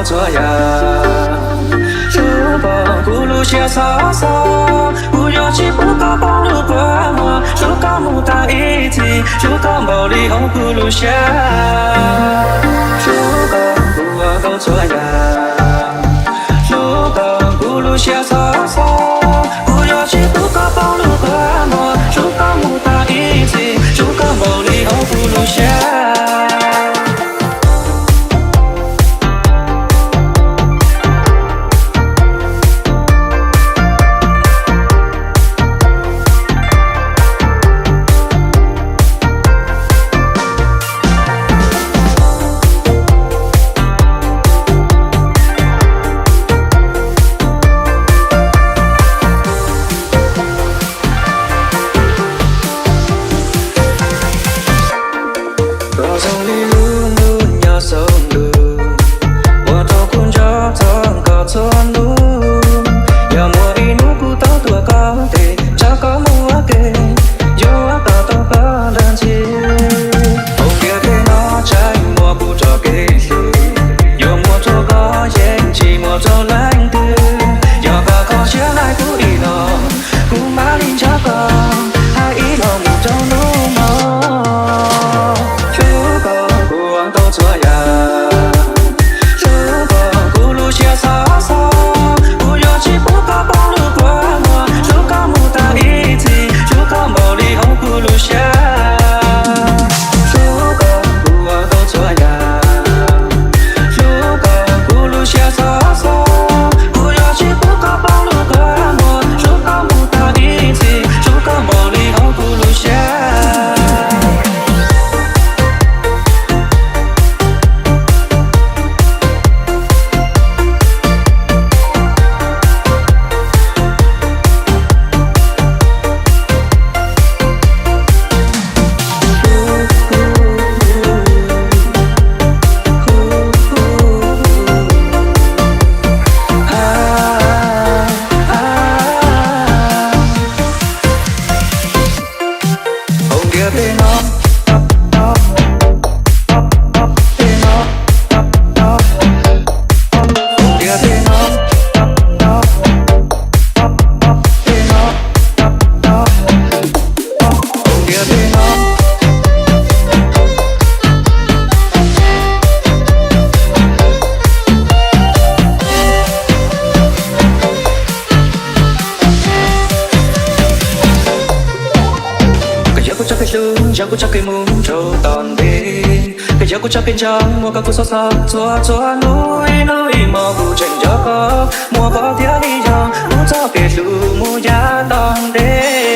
txhua yam. Hlub koj kuv lub siab xov xoj, kuv yuav tsis pub koj poob lub kua muag. Hlub koj mus tau ib txhis, hlub koj npaum li hauv kuv lub siab. Hlub koj kuv ua tau txhua yam, hlub koj kuv lub siab xov xoj. Kuv yuav tsis pub koj poob lub kua muag, hlub koj mus tau ib txhis, hlub koj npaum li hauv kuv lub siab. Koj zoo li lub ntuj nyob saum ntuj, ua rau kuv nco txog koj txhua hnub. Yog muaj ib hnub kuv tau tuaj koj tes, nrog koj mus ua ke, yuav ua kom tau koj leej txiv. Hauv ntiaj teb no tsis muaj kuv txoj kev hlub, yuav muaj tsuas koj yeej tsis muaj txog leej twg. Yog koj kho siab hlais kuv ib los, kuv mam li nrog koj hais ib los mus rau hnub no. Hlub koj kuv ua tau txhua yam, hlub koj kuv lub siab xov xoj. Kuv yuav tsis pub koj poob lub kua muag, hlub koj mus tau ib txhis, hlub koj npaum li hauv kuv lub siab. Hlub koj kuv ua tau txhua yam, hlub koj kuv lub siab xov xoj. Kuv yuav tsis pub koj poob lub kua muag, hlub koj mus tau ib txhis, hlub koj npaum li hauv kuv lub siab. Koj yog kuv txoj kev hlub, yog kuv txoj kev mus rau tom ntej. Koj yog kuv txoj kev nco, muaj koj kuv xov xov txhua txhua hnub, ib hnub ib hmos kuv tseem nco koj, muaj koj thiaj li yog kuv txoj kev hlub mus yav tom ntej.